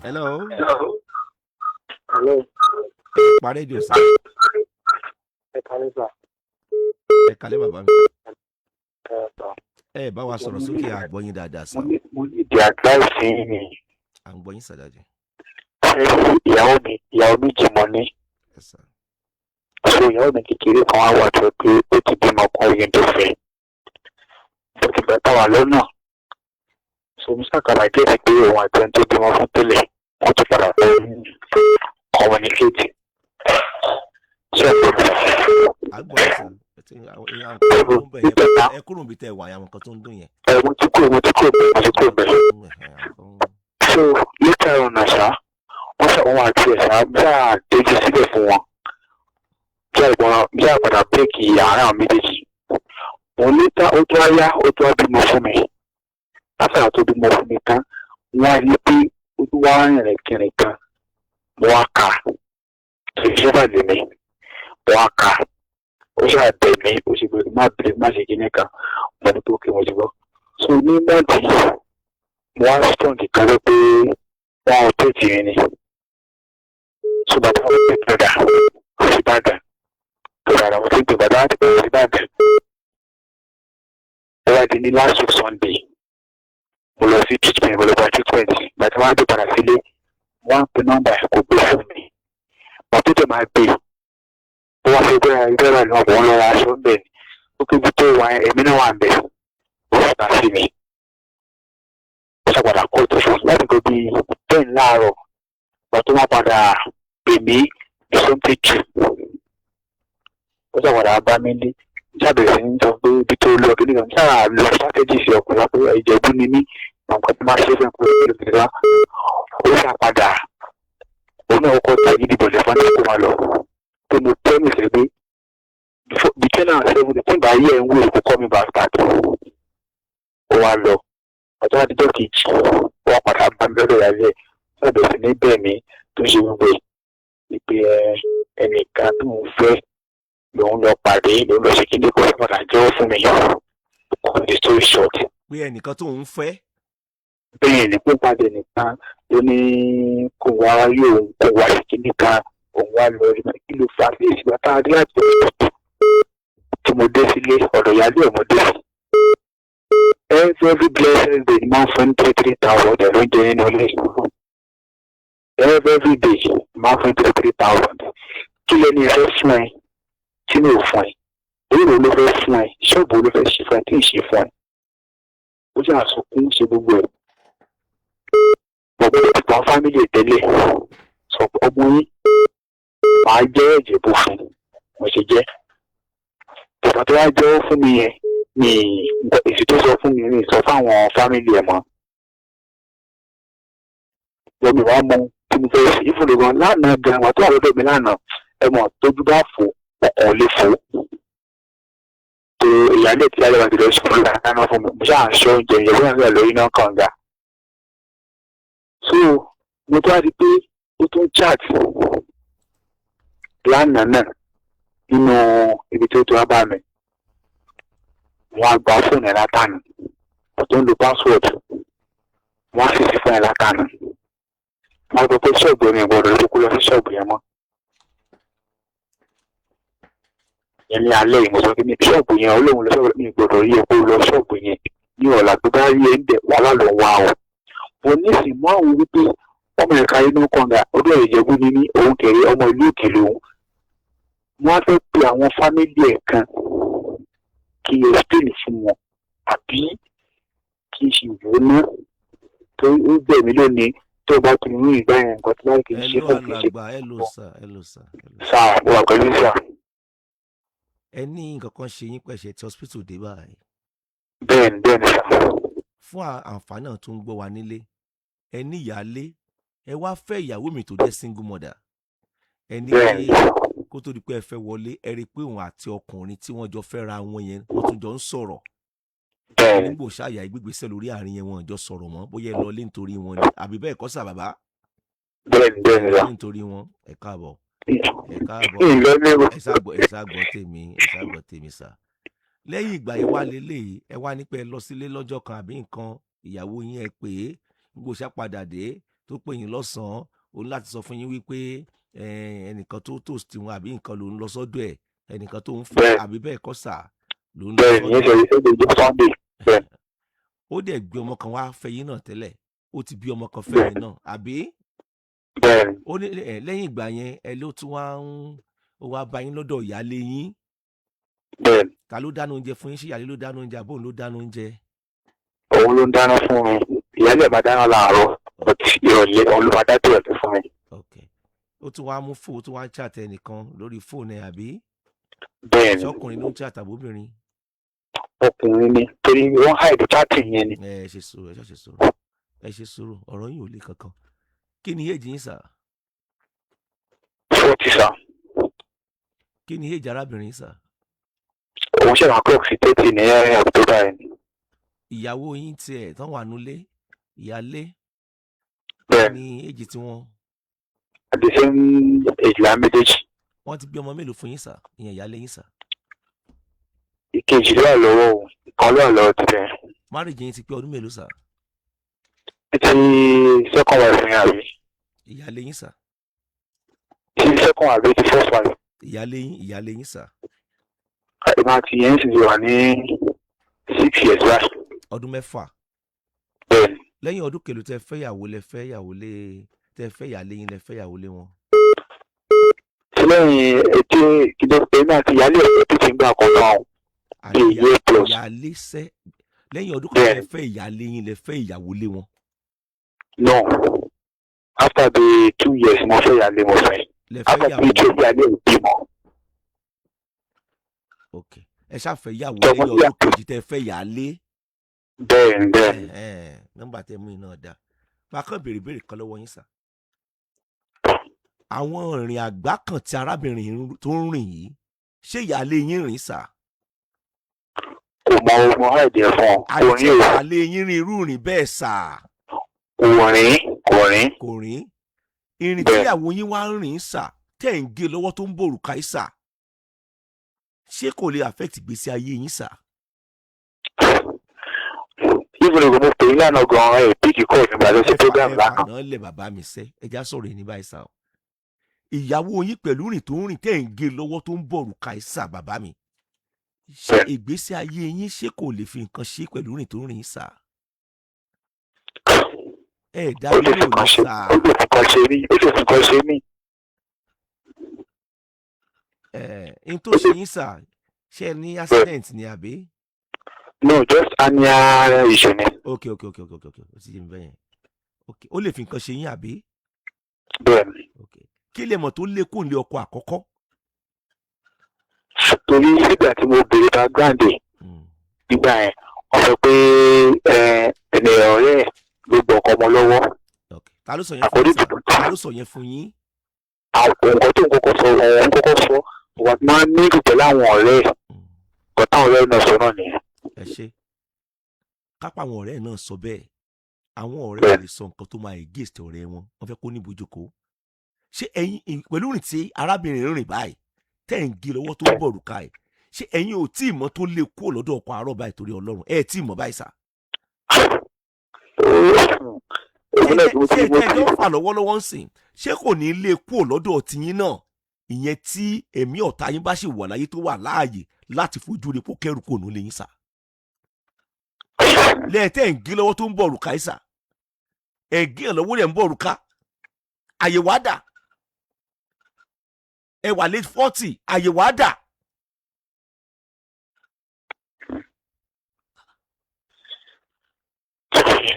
Hello. Hello. Ẹ pa rédíò sá. Ẹ kálẹ́ sà. Ẹ kalẹ́, bàbá mi. Ẹ sà. Ẹ bá wa sọ̀rọ̀ sókè, àgbọ̀yìn dáadáa sá. Mo ní ìdí advice yín ni. À ń gbọ́ yín sà, daddy. Ṣé ìyàwó mi, ìyàwó méjì mo ní. Ẹ sà. So ìyàwó mi kékeré kan wá wà tó pé ó ti bímọ kan oyin tó fẹ́. Ó ti gbà táwa lọ́nà. So mo ṣàkàrà kéde pé òun àti ẹni tó bímọ fún tẹ́lẹ̀ wọ́n ti padà fẹ́ communicate. Ṣé ẹ gbọ́ mi? À ń gbọ́ yín sà. Ẹ ti àwọn èèyàn kan tó ń bẹ̀ yẹn, ẹ kúrò níbi tẹ́ ẹ wà yẹn, àwọn kan tó ń dún yẹn. Ẹ mo ti kúrò bẹ́ẹ̀, mo ti kúrò bẹ́ẹ̀. Àwọn kan. So later on àṣà wọ́n ṣe òun àti ẹ̀ṣà bí a dojú sílẹ̀ fún wọn, bí àgbọn bí àpàdà break àárín àwọn méjèèjì. Òun later ó tún wá yá, ó tún wá bímọ fún mi. Látara tó bímọ fún mi tán, wọ́n á rí pé ó tún wá rìnrìn kìnrìn kan. Mo wá kà á ìṣe bá lè mi, mo wá kà á. Ó ṣáà bẹ̀ mí, ó ṣe pé má bẹ̀rẹ̀, má ṣe kíní kan. Mo ní pé òkè, mo ti gbọ́. So ní month yìí, mo wá strong kan ló pé wọ́n ò tètè mi ni. So bàtà wọn ti padà sí Ìbàdàn tó dára, mo ti gbé bàtà wọn ti padà sí Ìbàdàn. Ó wá di ní last week Sunday, mo lọ sí treatment, mo lọ gba treatment. Bàtà wọn ti padà sílé, wọ́n á pe nọ́mbà ẹ̀, kò gbé fún mi. Bàtà tó tẹ̀ máa gbé, ó wá fi gbé ìgbéra ní ọ̀pọ̀ lọ́ra aṣọ ń bẹ̀ ni. Ó kébi tó wà, èmi náà wà ń bẹ̀, ó sì bá sí mi. Ó ṣàpadà kóòtù fún láti gbé bíi 10 láàárọ̀. Ìgbà tó wọ́n padà pè mí ní something 2, ó ṣàpadà bá mi lé, ṣàbẹ̀rẹ̀ sí ní sọ pé ibi tó lọ kí nìkan ṣáà lọ strategy sí ọkùnrin pé Ìjẹ̀bú ni mí, àwọn kan tó máa ṣe fún ẹ̀kọ́ ìlú ìlú. Ó ṣàpadà, òun náà kọ́ tagídí bọ̀lẹ̀ fún ẹ̀ kó máa lọ pé mo promise ẹ pé between now and 7, tí n bá yẹ ẹ̀ ń wúlò, kó call me bastard. Ó wá lọ. Ọjọ́ àtijọ́ kejì, ó wá padà bá mi lọ́dọ̀ ìyá ẹ̀, ṣàbẹ̀rẹ̀ sí ní bẹ̀ mí, tó ṣe gbogbo ẹ̀ ìpè ẹ ẹnìkan tó ń fẹ́ lòun lọ pàdé, lòun lọ ṣe kíndé, kó sì padà jẹ́wọ́ fún mi. Cut the story short. Pé ẹnìkan tó ń fẹ́. Bẹ́ẹ̀ ni, pé pàdé nìkan ló ní kó wá rí òun, kó wá ṣe kíní kan, òun wá lọ rí. Kí ló fà á sí ìsìgbà tá a rí àti tí mo dé sílé ọ̀dọ̀ ìyáálé ẹ̀ mo dé sí. Every blessed day ni máa ń fún 3,000 ẹ̀ ló ń jẹ nínú ilé. Every day máa ń fún 3,000. Kí lẹ́ni ẹ fẹ́ fún ẹ tí mi ò fún ẹ? Èrò ló fẹ́ fún ẹ? Ṣọ́ọ̀bù ló fẹ́ ṣe fún ẹ tí ì ṣe fún ẹ? Ó ṣe àsùnkún, ṣe gbogbo ẹ̀. Bọ̀bọ̀ ti pa family tẹ́lẹ̀, sọ pé ọmọ yín máa jẹ́ ẹ̀jẹ̀ bó fún mo ṣe jẹ́. Bàbá tó wá jẹ́wọ́ fún mi yẹn ní èsì tó sọ fún mi, mi sọ fáwọn family ẹ̀ mọ́. Lọ́mi wàá mọ tí mo fẹ́ ṣe ìfúnni gan lánàá gan wà tó wà lọ́dọ̀ mi lánàá. Ẹ mọ̀, tójú bá fò, ọkàn ò lè fò tó. Ìyáálé tí alẹ́ wa ti lọ sọ̀rọ̀ dáná fún mi, mo ṣáà ń ṣọ́ oúnjẹ yẹn bóyá nígbà lórí náà kànga. So mo tó wá di pé ó tún chat lánàá náà nínú ibi tó tó wá bá mi. Wọ́n á gba fóònù ẹ̀ látànà, ó tó ń lo password, wọ́n á sì sí fóònù ẹ̀ látànà. Wọ́n gbọ́ pé ṣọ́ọ̀bù mi gbọ́dọ̀ ló kó lọ sí ṣọ́ọ̀bù yẹn mọ́. Yẹn ní alẹ́ yìí, mo sọ pé ní ṣọ́ọ̀bù yẹn, olóhùn lọ ṣọ́ọ̀bù mi, gbọ́dọ̀ rí ẹ kó lọ ṣọ́ọ̀bù yẹn ní ọ̀la. Tó bá rí ẹ ń bẹ̀, wàhálà ló ń wá o. Mo ní sì mọ́ àwọn wípé ọmọ ẹ̀ka inú kànga ọdún Ìjẹ̀bú ni ní òun kẹrẹ, ọmọ ìlú òkè lòun. Wọ́n á fẹ́ pe àwọn family ẹ̀ kan kí n explain fún wọn, àbí kí n sì wò ó ná tó ó bẹ̀ mí lónìí. Tó bá ti rí ìgbà yẹn, nǹkan tí láì kì í ṣe Hello. fún kì í ṣe. Alàgbà, hello sir, hello sir, hello. Sáà, mo wà pẹ̀lú sáà. Ẹ ní nǹkan kan ṣe yín pẹ̀ṣẹ̀ tí hospital dé báyìí. Bẹ́ẹ̀ni sà. Fún àǹfààní náà tó ń gbọ́ wa nílé, ẹ ní ìyáálé, ẹ wá fẹ́ ìyàwó mi tó jẹ́ single mother. Ẹ ní kó tó di pé ẹ fẹ́ wọlé, ẹ rí i pé òun àti ọkùnrin tí wọ́n jọ fẹ́ ra wọn yẹn, wọ́n tún jọ ń sọ̀rọ̀. Nígbò ṣáàyà ìgbégbèsè lórí àárín yẹn, wọn jọ sọ̀rọ̀ mọ́. Bóyá ẹ lọ lé nítorí wọn ni, àbí bẹ́ẹ̀ kọ́ sà, bàbá? Bẹ́ẹ̀ni sà. Nítorí wọn. Ẹ káàbọ̀, ẹ káàbọ̀. Ìlọlé o. Ẹ ṣàgbọ́, ẹ ṣàgbọ́ tèmi, ẹ ṣàgbọ́ tèmi sà. Lẹ́yìn ìgbà yẹn wá lélẹ́yìí, ẹ wá ní pé ẹ lọ sílé lọ́jọ́ kan àbí nǹkan, ìyàwó yín ẹ pè é, gbogbo ṣá padà dé. tó pè yín lọ́sàn-án, òun láti sọ fún yín wípé ẹnìkan tó toast wọn àbí nǹkan ló ń lọ sọ́dọ̀ ẹ̀, ẹnìkan tó ń fẹ́, àbí bẹ́ẹ̀ kọ́ sà, ló ń lọ Bẹ́ẹ̀ ni, yẹn sọ́dọ̀ ṣe ṣe ìjọ Sunday. Bẹ́ẹ̀. Ó dẹ̀ gbé ọmọ kan wá fẹ́ yín náà tẹ́lẹ̀, ó ti bí ọmọ kan fẹ́ yín náà, àbí? Bẹ́ẹ̀ ni. Ó ní ẹ lẹ́yìn ìgbà yẹn, ẹ ló tún wá ń ó wá bá yín lọ́dọ̀ ìyáálé yín. Bẹ́ẹ̀ ni. Ta ló dáná oúnjẹ fún yín? Ṣé ìyáálé ló dáná oúnjẹ àbóun ló dáná oúnjẹ? Òun ló ń dáná fún mi. Ìyáálé ẹ̀ máa dáná láàárọ̀, but ìrọ̀lẹ́ òun ló máa dá ìrọ̀lẹ́ fún mi. Ok, ó tún wá mú fóònù, ó tún wá ń chat ẹnìkan lórí fóònù ẹ, àbí? Bẹ́ẹ̀ ni. Ṣọkùnrin ló ń chat àbóbìnrin? Ọkùnrin ni, torí wọ́n hide chatting yẹn ni. Ẹ ṣe sùúrù, ẹ ṣe sùúrù, ẹ ṣe sùúrù, ọ̀rọ̀ yín ò le kankan. Kí ni age yín sà? 40 sir. Kí ni age arábìnrin sà? Òun ṣe máa clock sí 30 ní October yẹn. Ìyàwó yín tiẹ̀ tán wà nulẹ̀, ìyálé? Bẹ́ẹ̀. Ní age tiwọn? At the same age la méjèèjì. Wọ́n ti bí ọmọ mélòó fún yín sà, ìyẹn ìyálé yín sà? Ìkejì ló wà lọ́wọ́ òun, ìkan ló wà lọ́wọ́ tibẹ̀. Marriage yín ti pé ọdún mélòó sà? Ti second wife yẹn, àbí? Ìyálé yín sà. Ti second wife àbí ti first wife? Ìyálé yín, ìyálé yín sà. Ìmọ̀ àti yẹn sì ti wà ní 6 years báyìí. Ọdún 6? Bẹ́ẹ̀ ni. Lẹ́yìn ọdún kèlò tẹ fẹ́ yàwó lẹ fẹ́ yàwó lé, tẹ fẹ́ ìyálé yín lẹ fẹ́ yàwó lé wọn? Tí lẹ́yìn ètò ìdílé èmi àti ìyáálé ẹ̀ tó ti ń gbà kan náà Àní a year plus. Ìyálé sẹ́, lẹ́yìn ọdún kan tẹ Bẹ́ẹ̀. fẹ́ ìyálé yín lẹ fẹ́ ìyàwó lé wọn? No, after the 2 years mo fẹ́ ìyáálé, mo fẹ́ Lẹ fẹ́ after yàwó? the 2 ìyáálé ò bímọ. Ok, ẹ ṣàfẹ́ yàwó Tọmọ lẹ́yìn tí a- ọdún kejì tẹ fẹ́ ìyálé? Bẹ́ẹ̀ ni, bẹ́ẹ̀ ni. Ẹ̀hẹ́n, nọ́mbà tẹ mú iná dá máa kàn béèrè béèrè kan lọ́wọ́ yín sà. Àwọn ìrìn àgbá kan tí arábìnrin yìí tó ń rìn yìí, ṣé ìyáálé yín rìn sà? Kò mọ ogun hide ẹ̀ fún ọ, kò Àti rìn o. ìyáálé yín rìn irú rìn bẹ́ẹ̀ sà? Kò rìn, kò rìn. Kò rìn. Ìrìn Bẹ́ẹ̀. tíyàwó yín wá ń rìn sà, tẹ̀ ń gé lọ́wọ́ tó ń bòrùka yìí sà, ṣé kò lè affect ìgbésí ayé yín sà? Even though mo pè é lánàá gan-an, ẹ̀ pick call nígbà tó ṣe Ẹ fà program ẹ lánàá. fàná lẹ̀ bàbá mi sẹ́, ẹ já sọ̀rọ̀ yìí ní báyìí sà o. Ìyàwó yín pẹ̀lú rìn tó ń rìn, tẹ̀ ń gé lọ́wọ́ tó ń bòrùka yìí sà, bàbá mi, ṣé Bẹ́ẹ̀. ìgbésí ayé yín, ṣé kò lè fi nǹkan ṣe pẹ̀lú rìn tó ń rìn sà? Ẹ dá Ó mi lè fi lóhùn kan ní ṣe sà. Ó lè fi kan ṣe mí, ó lè fi kan ṣe mí. Ẹ n tó ṣe yín sà, ṣé ẹ ní accident ni àbí? No, just hernia issue ni. Ok, ó ti yé mi bẹ́yẹn. Ok, ó lè fi nǹkan ṣe yín, àbí? Bẹ́ẹ̀ ni. Ok, kí lè mọ̀ tó lé kó lé ọkọ àkọ́kọ́? Torí nígbà tí mo béèrè background ẹ̀ nígbà yẹn, wọ́n sọ pé ẹni ọ̀rẹ́ ẹ̀ ló gbọ́ ọkọ ọmọ lọ́wọ́. Ok, ta ló sọ yẹn fún According yín sà? to Ta ló sọ yẹn fún yín? Àwọn nǹkan tó ń kọ́kọ́ sọ, òun kọ́kọ́ sọ wọ́n máa ń ní pẹ̀lú àwọn ọ̀rẹ́ ẹ̀, nǹkan táwọn ọ̀rẹ́ náà sọ náà nìyẹn. Ẹ ṣe kápá àwọn ọ̀rẹ́ náà sọ bẹ́ẹ̀. Àwọn ọ̀rẹ́ ò lè sọ nǹkan tó máa against ọ̀rẹ́ wọn, wọ́n fẹ́ kó ní ibùjókòó. Ṣé ẹ̀yin pẹ̀lú rìn tí arábìnrin rìn báyìí, tẹ́ ń gé lọ́wọ́ tó ń bọ̀ rùka ẹ̀, ṣé ẹ̀yin ò tí ì mọ̀ tó lè kúrò lọ́dọ̀ ọkọ àárọ̀ báyìí? Torí Ọlọ́run, ẹ̀ tí ì mọ̀ báyìí sà? Èmi náà tí mo Ṣé ti mo tẹ́ ti ẹjọ́ fà lọ́wọ́lọ́wọ́ ń sìn, ṣé kò ní lè kúrò lọ́dọ̀ tiyín náà, ìyẹn tí ẹ̀mí ọ̀tá yín bá sì wà láyé, tó wà láàyè láti fojú rí kó kẹ́rù kò ní lè yín sà, lẹ́ẹ̀tẹ́ ń gé lọ́wọ́ tó ń bọ̀ rùka yìí sà? Ẹ̀ gé ẹ̀ lọ́wọ́ rẹ̀ ń bọ̀ rùka, àyè wá dà? Ẹ wà late 40, àyè wá dà?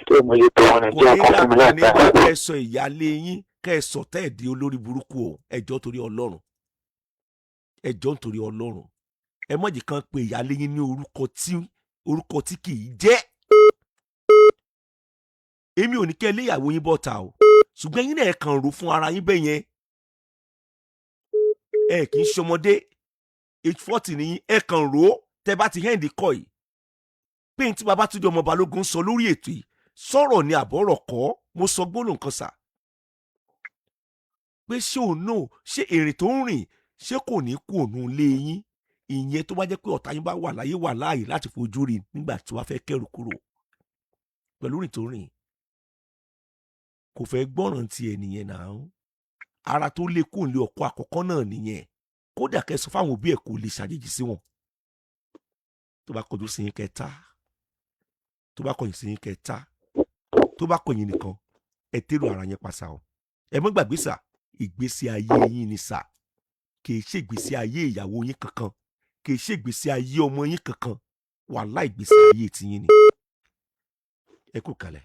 Tó mo yẹ tó wọn Kò Nàìjíríà ní kan dà fún mi kò ní láìpẹ́. dà kẹ́ ẹ sọ ìyáálé yín, kẹ́ ẹ sọ tẹ́ ẹ̀ di olórí burúkú o. Ẹjọ́ torí Ọlọ́run, ẹjọ́ nítorí Ọlọ́run, ẹ mọ̀jì kan pé ìyáálé yín ní orúkọ tí kì í jẹ́. Èmi ò ní kẹ́ ẹ léyàwó yín bọ́ta o, ṣùgbọ́n ẹ̀yin náà ẹ kàn rò fún ara yín bẹ́ẹ̀ yẹn. Ẹ kì í ṣọmọdé, age 40 ni yín. Ẹ kàn rò ó tẹ́ bá ti end kọ́ yìí pé ní tí Babátúndé ọmọ Balógun sọ lórí ètò yìí, sọ̀rọ̀ ni àbọ̀rọ̀ kọ́. Mo sọ gbólóhùn kan sà, pé ṣé òun náà, ṣé èrè tó ń rìn, ṣé kò ní kú òun lé yín, ìyẹn tó bá jẹ́ pé ọ̀tá yín bá wà láyé, wà láàyè láti fojú rí nígbà tí wàá fẹ́ kẹ́rù kúrò pẹ̀lú rìn tó rìn. Kò fẹ́ gbọ́ràn tiẹ̀ nìyẹn náà. Ara tó lé kó lé ọkọ àkọ́kọ́ náà nìyẹn. Kódà kẹ́ sọ fáwọn òbí ẹ̀, kò lè ṣàjèjì sí wọn. Tó bá kọjú sí yín kẹta, tó bá kọyìn sí yín kẹta, tó bá kọyìn nìkan, ẹ tẹ́rù ara yẹn pa sà o. Ẹ mọ́ gbàgbé sà, ìgbésí ayé yín ni sà, kì í ṣe ìgbésí ayé ìyàwó yín kankan, kì í ṣe ìgbésí ayé ọmọ yín kankan. Wàhálà, ìgbésí ayé tiyín ni. Ẹ kú kalẹ̀.